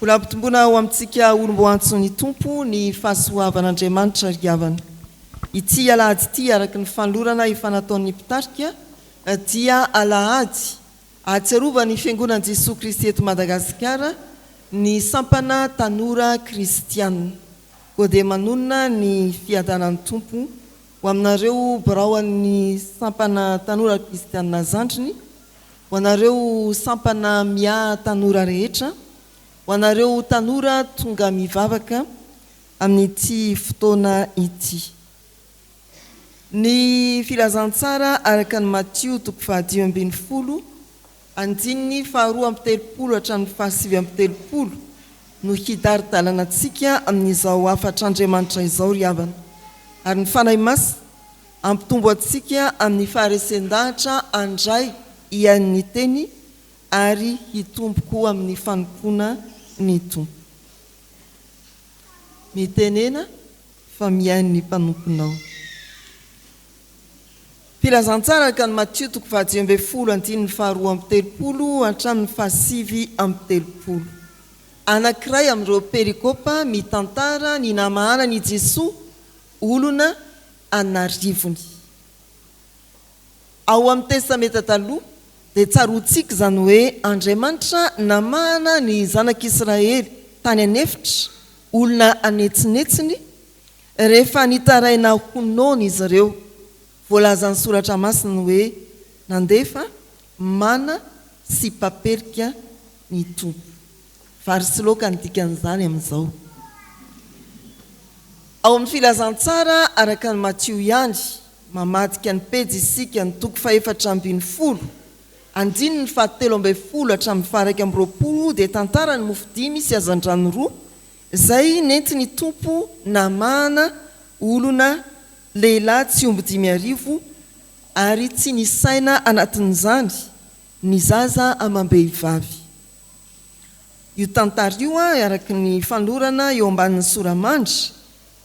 Mbola ampitomboina ho amintsika olom-boantson'ny Tompo ny fahasoavan'Andriamanitra ry havana. Ity alahady ity araka ny fanolorana efa nataon'ny mpitarika dia alahady ahatsiarovan'ny Fiangonan'i Jesoa Kristy eto Madagasikara ny sampana Tanora Kristiana. Koa dia manonona ny fiadanan'ny Tompo ho aminareo biraon'ny sampana Tanora Kristiana zandriny, ho anareo sampana miaha tanora rehetra, ho anareo tanora tonga mivavaka amin'ity fotoana ity. Ny Filazantsara araka an'i Matio toko faha-15 andininy faha-32 hatramin'ny faha-39 no hidari-dalana antsika amin'izao hafatr'Andriamanitra izao ry havana. Ary ny Fanahy Masina hampitombo antsika amin'ny faharesen-dahatra handray hihaino ny Teny ary hitombo koa amin'ny fanompoana ny Tompo. Mitenena fa mihaino ny mpanomponao. Filazantsara araka an'i Matio toko faha-15 andininy faha-32 hatramin'ny faha-39. Anankiray amin'ireo perikopa mitantara ny namahanan' i Jesoa olona an'arivony. Ao amin'ny Testamenta Taloha dia tsaroantsika izany hoe Andriamanitra namahana ny zanak'Israely tany an'efitra, olona anetsinetsiny, rehefa nitaraina ho noana izy ireo. Voalazan'ny Soratra Masina hoe nandefa mana sy papelika ny Tompo. Vary sy laoka ny dikan'izany amin'izao. Ao amin'ny Filazantsara araka an'i Matio ihany, mamadika ny pejy isika, ny toko fahefatra ambinifolo, andininy fahatelo ambinifolo hatramin'ny faha-21 dia tantara ny mofo dimy sy hazandrano roa izay nentin'ny Tompo namahana olona lehilahy tsy omby 5000 ary tsy nisaina anatin'izany ny zaza amam-behivavy. Io tantara io, araka ny fanolorana eo ambanin'ny sora-mandry,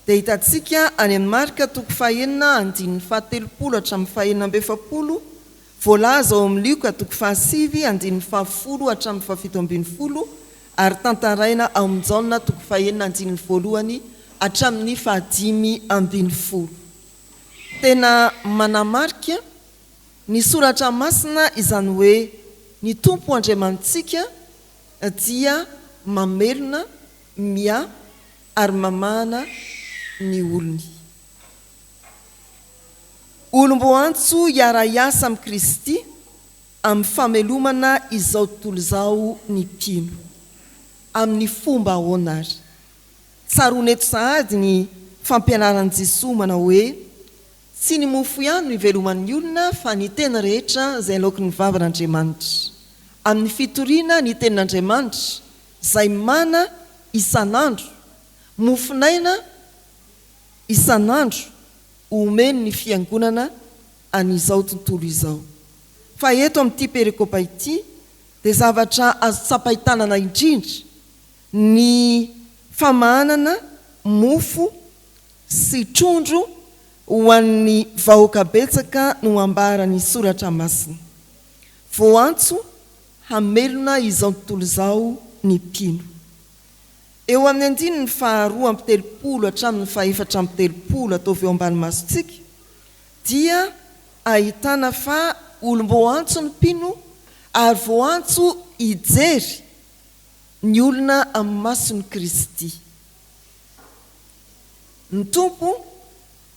dia hitantsika any amin'ny Marka toko fahenina andininy fahatelopolo hatramin'ny fahenina amby efapolo, voalaza ao amin'ny Lioka toko fahasivy andininy fahafolo hatramin'ny fahafito ambinifolo, ary tantaraina ao amin'ny Jaona toko fahenina andininy voalohany hatramin'ny fahadimy ambinifolo. Tena manamarika ny Soratra Masina izany hoe ny Tompo Andriamanitsika dia mamelona, miahy ary mamahana ny olony. Olom-boantso hiara-hiasa amin'i Kristy amin'ny famelomana izao tontolo izao ny mpino. Amin'ny fomba ahoana ary? Tsaroana eto sahady ny fampianaran'i Jesoa manao hoe, Tsy ny mofo ihany no iveloman'ny olona fa ny teny rehetra izay aloaky ny vavan'Andriamanitra. Amin'ny fitoriana ny tenin'Andriamanitra izay mana isan'andro, mofon'aina isan'andro omeny ny fiangonana an'izao tontolo izao. Fa eto amin'ity perikopa ity dia zavatra azo tsapain-tanana indrindra ny famahanana mofo sy trondro ho an'ny vahoaka betsaka no ambaran'ny Soratra Masina. Voantso hamelona izao tontolo izao ny mpino. Eo amin'ny andininy faha-32 hatramin'ny faha-34 ataovy eo ambany masontsika dia ahitana fa olom-boantso ny mpino ary voantso hijery ny olona amin'ny mason'i Kristy. Ny Tompo,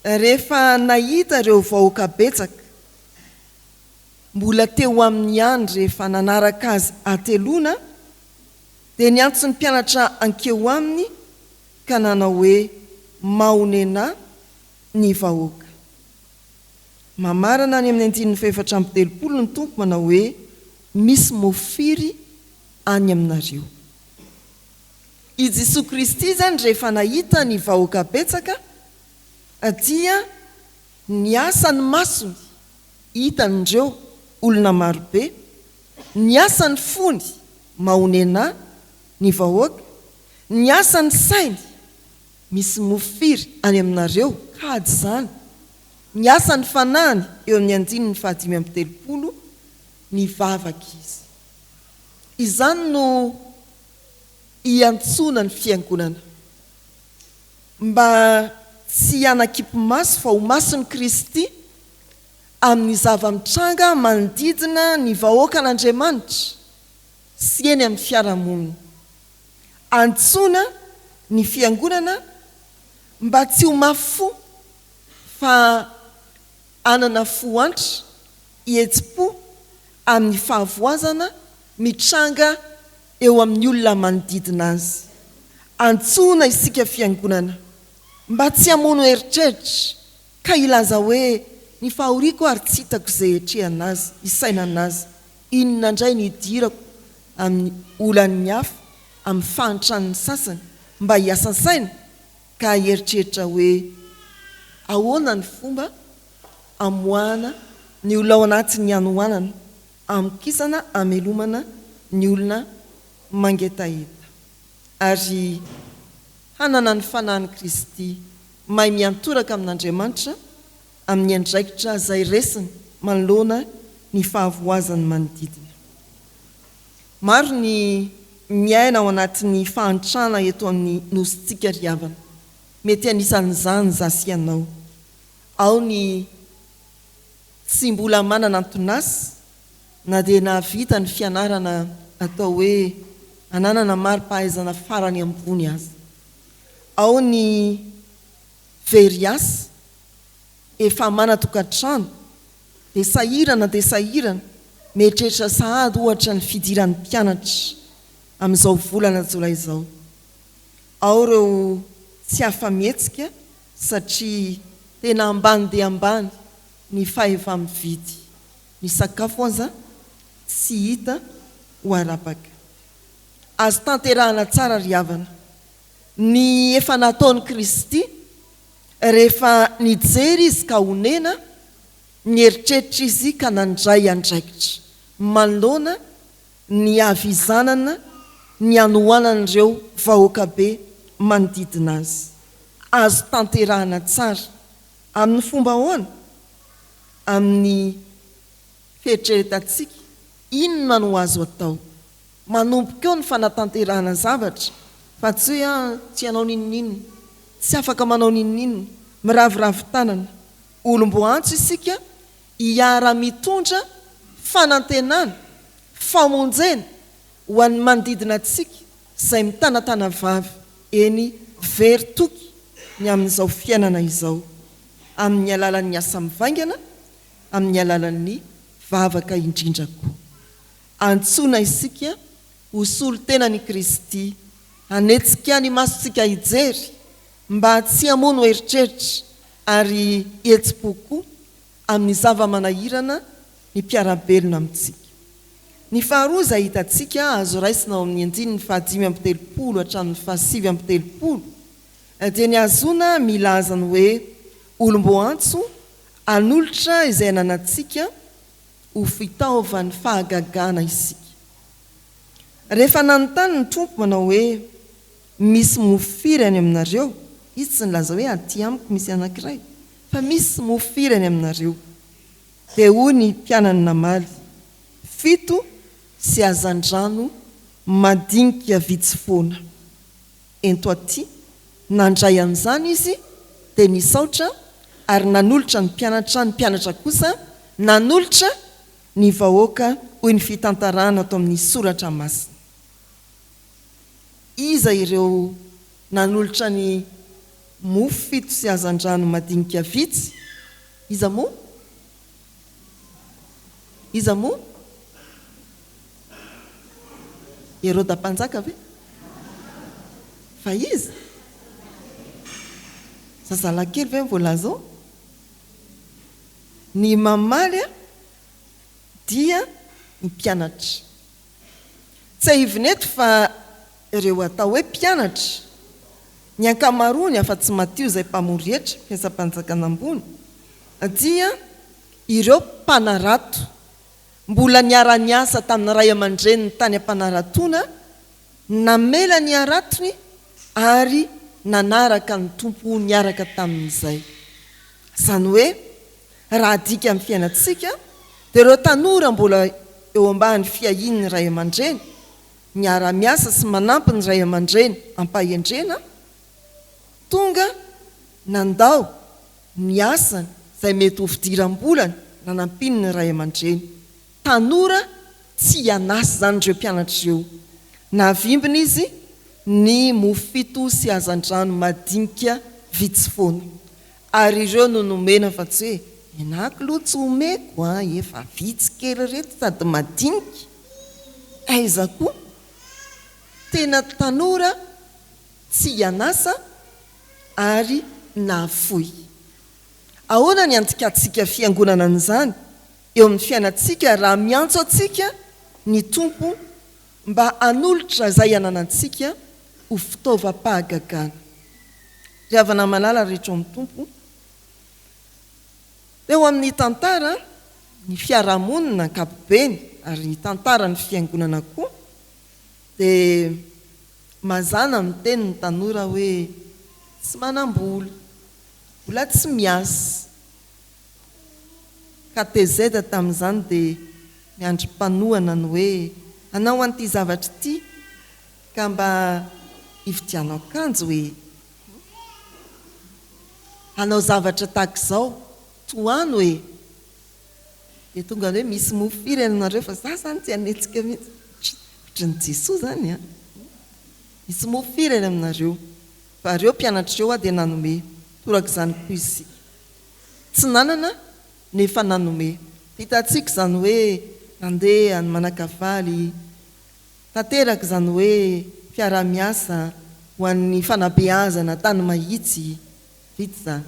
rehefa nahita ireo vahoaka betsaka mbola teo aminy ihany rehefa nanaraka Azy hateloana, dia niantso ny mpianatra hankeo aminy ka nanao hoe, Mahonena ny vahoaka. Mamarana any amin'ny andininy fahefatra amby telopolo ny Tompo manao hoe, Misy mofo firy any aminareo? I Jesoa Kristy izany rehefa nahita ny vahoaka betsaka dia niasa ny masony hitan'ireo olona marobe, niasa ny fony mahonena ny vahoaka, niasa ny sainy misy mofo firy any aminareo kajy izany, niasa ny fanahiny eo amin'ny andininy faha-35 nivavaka izy. Izany no. Iantsoana ny Fiangonana mba tsy hanakipy maso fa ho mason'i Kristy amin'ny zava-mitranga manodidina ny vahoakan'Andriamanitra sy eny amin'ny fiarahamonina. Antsoina ny Fiangonana mba tsy ho mafy fo fa hanana fo antra, hihetsi-po amin'ny fahavoazana mitranga eo amin'ny olona manodidina azy. Antsoina isika Fiangonana mba tsy hamono eritreritra ka hilaza hoe ny fahoriako ary tsy hitako izay hiatrehana azy, hisainana azy. Inona indray no hidirako amin'ny olan'ny hafa, amin'ny fahantran'ny sasany, mba hiasa saina ka hieritreritra hoe ahoana ny fomba hamoahana ny olona ao anatin'ny hanoanana, hamokisana, hamelomana ny olona mangetaheta. Ary hanana ny Fanahin'i Kristy, mahay miantoraka amin'Andriamanitra amin'ny andraikitra izay resiny manoloana ny fahavoazan'ny manodidina. Maro ny miaina ao anatin'ny fahantrana eto amin'ny Nosintsika ry havana. Mety anisan'izany za sy ianao. Ao ny tsy mbola manana anton'asa na dia nahavita ny fianarana atao hoe ananana mari-pahaizana farany ambony aza. Ao ny very asa, efa manan-tokantrano, dia sahirana dia sahirana, mieritreritra sahady ohatra ny fidiran'ny mpianatra amin'izao volana jolay izao. Ao ireo tsy afa-mihetsika satria tena ambany dia ambany ny fahefa-mividy. Ny sakafo aza tsy hita ho arapaka. Azo tanterahana tsara ry havana ny efa nataon'i Kristy rehefa nijery Izy ka honena, nieritreritra Izy ka nandray andraikitra manoloana ny havizanana ny hanohanan'ireo vahoaka be manodidina Azy. Azo tanterahana tsara. Amin'ny fomba ahoana? Amin'ny fieritreretantsika, inona no azo atao? Manomboka eo ny fanatanterahana zavatra fa tsy hoe ah tsy hanao n'inon'inona, tsy afaka manao n'inon'inona, miraviravy tanana. Olom-boaantso isika hiara-mitondra fanantenana, famonjena ho an'ny manodidina antsika izay mitanatana vava, eny very toky ny amin'izao fiainana izao, amin'ny alalan'ny asa mivaingana, amin'ny alalan'ny vavaka indrindra koa. Antsoina isika ho solontenan' i Kristy, hanetsika ny masontsika hijery, mba tsy hamono eritreritra ary hihetsi-po koa amin'ny zava-manahirana ny mpiara-belona amintsika. Ny faharoa izay hitantsika azo raisina ao amin'ny andininy fahadimy amby telopolo hatramin'ny fahasivy amby telopolo dia ny hahazoana milaza ny hoe olom-boantso hanolotra izay ananantsika ho fitaovan'ny fahagagana isika. Rehefa nanontany ny Tompo manao hoe, Misy mofo firy any aminareo? Izy tsy nilaza hoe aty amiko misy anankiray, fa misy mofo firy any aminareo? Dia hoy ny mpianany namaly, Fito sy hazandrano madinika vitsy foana. Ento aty. Nandray an'izany izy, dia nisaotra ary nanolotra ny mpianatra, ny mpianatra kosa nanolotra ny vahoaka, hoy ny fitantarana ato amin'ny Soratra Masina. Iza ireo nanolotra ny mofo fito sy hazandrano madinika vitsy? Iza moa? Iza moa? Heroda mpanjaka ve? Fa iza? Zazalahy kely ve no voalaza ao? Ny mamaly dia ny mpianatra. Tsiahivina eto fa ireo atao hoe mpianatra, ny ankamaroany afa-tsy Matio izay mpamory hetra, mpiasam-panjakana ambony, dia ireo mpanarato mbola niara-niasa tamin'ny ray aman-dreniny tany am-panaratoana, namela ny haratony ary nanaraka ny Tompo niaraka tamin'izay. Izany hoe, raha adika amin'ny fiainantsika, dia ireo tanora mbola eo ambany fiahian'ny ray aman-dreny, miara-miasa sy manampy ny ray aman-dreny am-pahendrena, tonga nandao ny asany izay mety ho fidiram-bolany nanampiany ny ray aman-dreny. Tanora tsy an'asa izany ireo mpianatra ireo. Nahavimbina izy ny mofo fito sy hazandrano madinika vitsy foana. Ary ireo no nomena fa tsy hoe enahy k'lou tsy omeko an, efa vitsy kely ireto sady madinika. Aiza koa? Tena tanora tsy an'asa ary nahafoy. Ahoana ny andikantsika fiangonana an'izany eo amin'ny fiainantsika raha miantso antsika ny Tompo mba hanolotra izay ananantsika ho fitaovam-pahagagana? Ry havana malala rehetra ao amin'ny Tompo, teo amin'ny tantara ny fiarahamonina ankapobeny ary ny tantaran'ny fiangonana koa dia mazàna miteny ny tanora hoe tsy manam-bola, mbola tsy miasa. KTZ tamin'izany dia miandry mpanohana ny hoe hanao an'ity zavatra ity ka mba hividiano akanjo e! Hanao zavatra tahaka izao, tohano e! Dia tonga ny hoe misy mofo firy ianareo fa za zany tsy hanetsika mihitsy. Ohatran'i Jesoa zany an! Misy mofo firy any aminareo? Fa ireo mpianatra ireo dia nanome. Torak'izany koa isika. Tsy nanana nefa nanome. Hitantsika izany hoe nandeha ny Manakavaly, tanteraka izany hoe fiaraha-miasa ho an'ny fanabeazana tany Mahitsy, vita izany.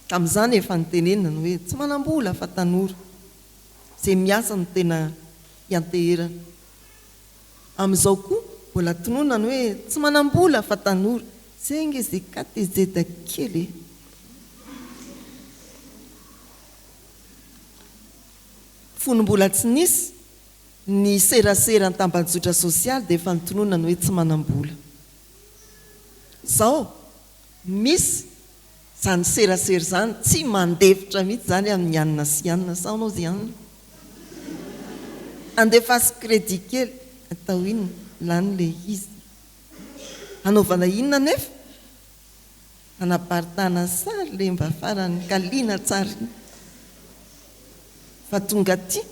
Tamin'izany efa nitenenina ny hoe tsy manam-bola fa tanora. Izay miasa no tena ianteherana. Amin'izao koa mbola tononina ny hoe tsy manam-bola fa tanora. Zay ange ze KTZ kely e! Fony mbola tsy nisy ny serasera an-tambajotra sosialy dia efa nitonona ny hoe tsy manam-bola. Izao misy Zany serasera zany tsy mandefitra mihitsy zany amin'ny anona sy anona sa anao zy anona? Andefaso crédit kely atao inona? Lany le izy. Hanaovana inona anefa? Hanaparitahana sary le mba farany kaliana tsara iny. Fa tonga aty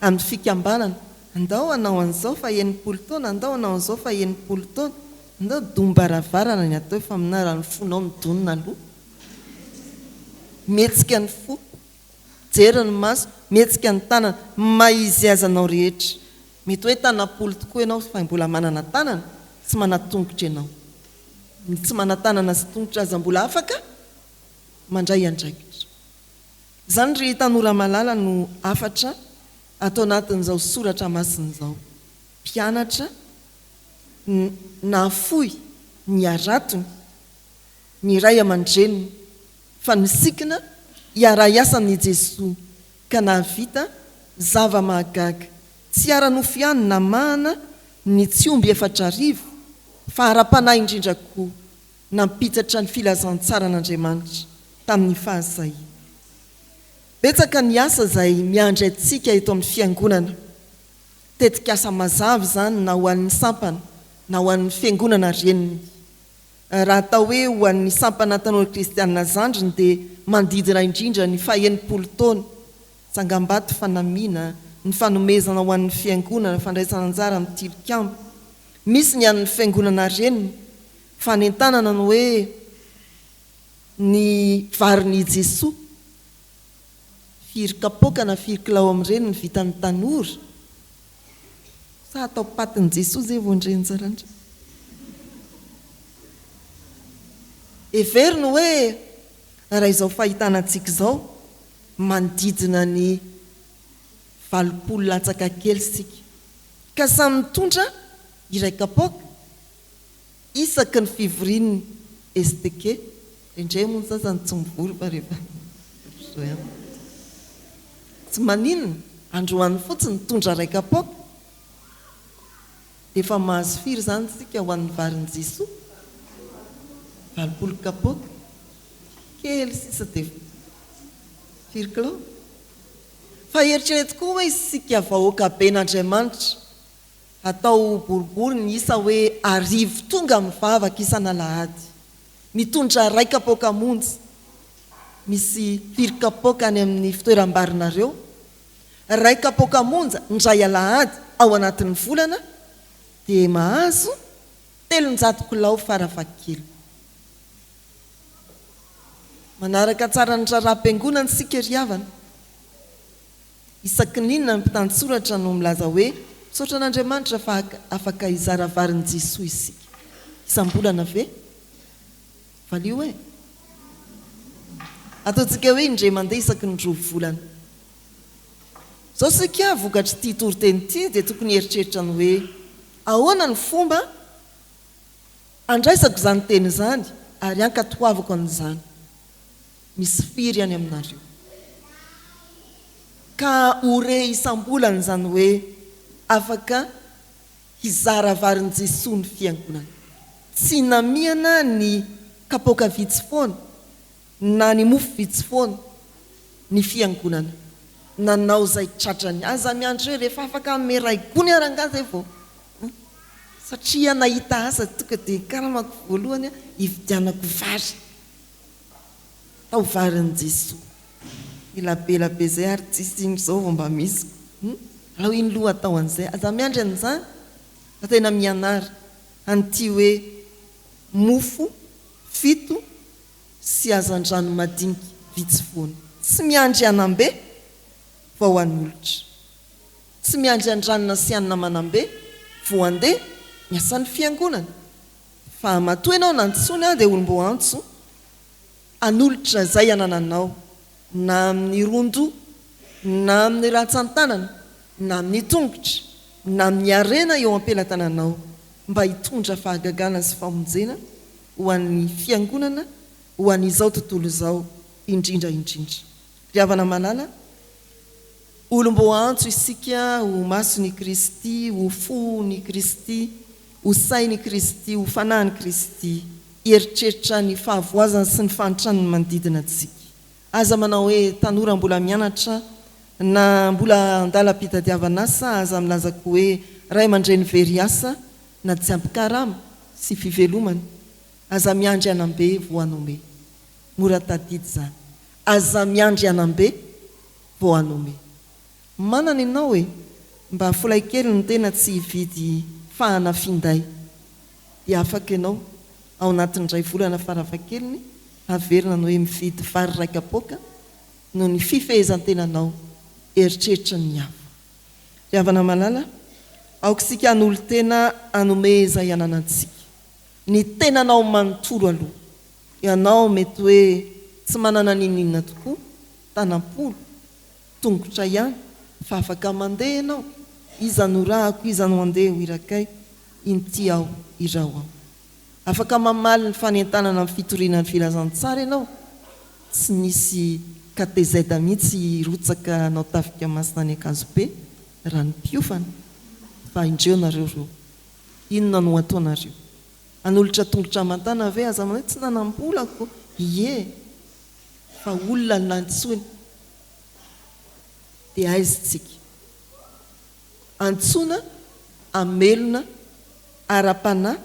amin'ny fikambanana, andao hanao an'izao fa 60 taona, andao hanao an'izao fa 60 taona, andao dom-baravarana ny atao fa aminà raha ny fonao midonina aloha. Mihetsika ny fo, jery ny maso, mihetsika ny tanana, maha izy azy anao rehetra. Mety hoe tanam-polo tokoa ianao fa mbola manana tanana, tsy manan-tongotra ianao. Ny tsy manan-tanana sy tongotra aza mbola afaka mandray andraikitra. Izany ry tanora malala no hafatra ato anatin'izao soratra masina izao. Mpianatra nahafoy ny haratony ny ray aman-dreniny fa nisikina hiara-hiasa amin'i Jesoa ka nahavita zava-mahagaga tsy ara-nofo ihany namahana ny tsy omby 4000 fa ara-panahy indrindra koa nampitatra ny filazantsaran'Andriamanitra tamin'ny fahasahiana. Betsaka ny asa izay miandry antsika eto amin'ny Fiangonana. Tetikasa mazava izany na ho an'ny sampana na ho an'ny Fiangonana reniny. Raha atao hoe ho an'ny sampana Tanora Kristiana Zandriny dia manodidina indrindra ny faha-60 taona. Tsangambato fanamiana, ny fanomezana ho an'ny Fiangonana, fandraisana anjara amin'ny tilikambo. Misy ny an'ny Fiangonana reniny. Fanentanana ny hoe ny varin'i Jesoa, firy kapoaka na firy kilao amin'ireny ny vitan'ny tanora? Sa atao patin'i Jesoa izay vao ndreny tsara ndry? Hevero ny hoe raha izao fahitana antsika izao, manodidina ny 80 latsaka kely isika, ka samy mitondra iray kapoaka, Isaky ny fivorian'ny STK, indraindray moa ny sasany tsy mivory fa rehefa ohatr'izao ihany. Tsy maninona, androany fotsiny mitondra iray kapoaka dia efa mahazo firy izany isika ho an'ny varin'i Jesoa? 80 kapoaka. Kely sisa dia firy kilao? Fa eritrereto koa hoe isika vahoaka ben'Andriamanitra. Atao boribory ny isa hoe arivo tonga mivavaka isan'alahady. Mitondra iray kapoaka monja. Misy firy kapoaka any amin'ny fitoeram-barinareo? Iray kapoaka monja indray alahady ao anatin'ny volana dia mahazo 300 kilao farafahakeliny. Manaraka tsara ny raharaham-piangonana isika ry havana. Isaky ny inona ny mpitantsoratra no milaza hoe misaotra an'Andriamanitra fa afaka hizara varin'i Jesoa isika? Isam-bolana ve? Valio e! Ataontsika hoe indray mandeha isaky ny roa volana. Izao isika vokatr'ity toriteny ity dia tokony hieritreritra ny hoe ahoana ny fomba handraisako izany teny izany ary hankatoavako an'izany. Misy firy any aminareo ka ho re isam-bolana izany hoe afaka hizara varin'i Jesoa ny Fiangonana. Tsy namihana ny kapoaka vitsy foana na ny mofo vitsy foana ny Fiangonana. Nanao izay tratrany. Aza miandry hoe rehefa afaka hanome iray gony aho rangahy izay vao satria nahita asa tonga dia karamako voalohany hividianako vary. Tao varin'i Jesoa. Ela be zay ary tsisy iny zao vao mba misy hum alao iny loha atao an'izay aza miandry an'izany fa tena mianara an'ity hoe mofo fito sy hazandrano madinika vitsy foana tsy miandry hanambe vao hanolotra tsy miandry andranona sy anona manambe vao handeha miasa ny fiangonana fa matoa ianao nantsoina dia olom-boantso hanolotra izay anananao, na amin'ny ron-doha, na amin'ny rantsan-tanana, na amin'ny tongotra, na amin'ny harena eo am-pelatananao, mba hitondra fahagagana sy famonjena ho an'ny Fiangonana, ho an'izao tontolo izao indrindra indrindra. Ry havana malala, olom-boaantso isika ho mason'i Kristy, ho fon'i Kristy, ho sain'i Kristy, ho fanahin'i Kristy. Hieritreritra ny fahavoazany sy ny fahantrany ny manodidina antsika. Aza manao hoe tanora mbola mianatra na mbola andalam-pitadiavana asa, aza milaza koa hoe ray aman-dreny very asa na tsy ampy karama sy fivelomana. Aza miandry hanam-be vao hanome. Mora tadidy izany. Aza miandry hanam-be vao hanome. Manana ianao e! Mba folay kely ny tena tsy hividy fahana finday. Dia afaka ianao, ao anatin'ny iray volana farafahakeliny, haverina ny hoe mividy vary iray kapoaka noho ny fifehezan-tenanao eritreritra ny hafa. Ry havana malala, aoka isika hanolo-tena hanome izay ananantsika. Ny tenanao manontolo aloha. Ianao mety hoe tsy manana n'inon'inona tokoa, tanam-polo, tongotra ihany, fa afaka mandeha ianao. Iza no rahako, iza no handeha ho irakay? Inty aho, iraho aho. Afaka mamaly ny fanentanana amin'ny fitoriana ny filazantsara ianao. Tsy nisy KTZ mihitsy hirotsaka hanao tafika masina any Ankazobe raha ny mpiofana, fa indreo nareo ireo. Inona no ataonareo? Hanolotra tongotra aman-tanana ve? Aza manao hoe tsy nanam-bola ko. Ie, fa olona no nantsoina. Dia aiza isika? Antsoina hamelona ara-panahy,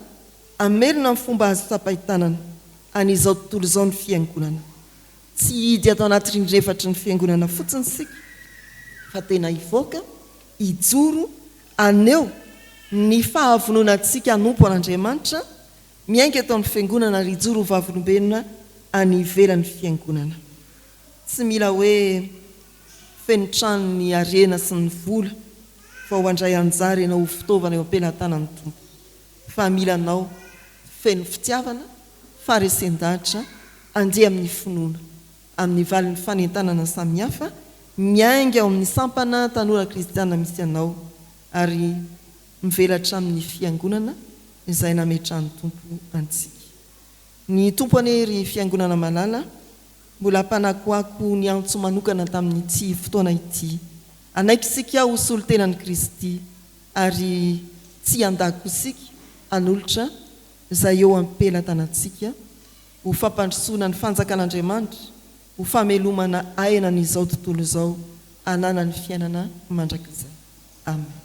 hamelona amin'ny fomba azo tsapain-tanana an'izao tontolo izao ny Fiangonana. Tsy hihidy ato anaty rindrefatry ny Fiangonana fotsiny isika, fa tena hivoaka, hijoro, haneho ny fahavononantsika hanompo an'Andriamanitra, miainga eto amin'ny Fiangonana ary hijoro ho vavolombelona any ivelan'ny Fiangonana. Tsy mila hoe feno trano ny harena sy ny vola vao handray anjara ianao ho fitaovana eo am-pelatanan'ny Tompo. Fa mila anao feno fitiavana, faharesen-dahatra, handeha amin'ny finoana, amin'ny valin'ny fanentanana samihafa miainga ao amin'ny sampana Tanora Kristiana misy anao ary mivelatra amin'ny Fiangonana izay nametrahan'ny Tompo antsika. Ny Tompo anie ry Fiangonana malala Mbola hampanakoako ny antso manokana tamin'ity fotoana ity. Hanaiky isika ho solontenan'i Kristy, ary tsy hiandà koa isika hanolotra izay eo am-pelatanantsika ho fampandrosoana ny Fanjakan'Andriamanitra, ho famelomana aina an'izao tontolo izao hananany fiainana mandrakizay. Amen.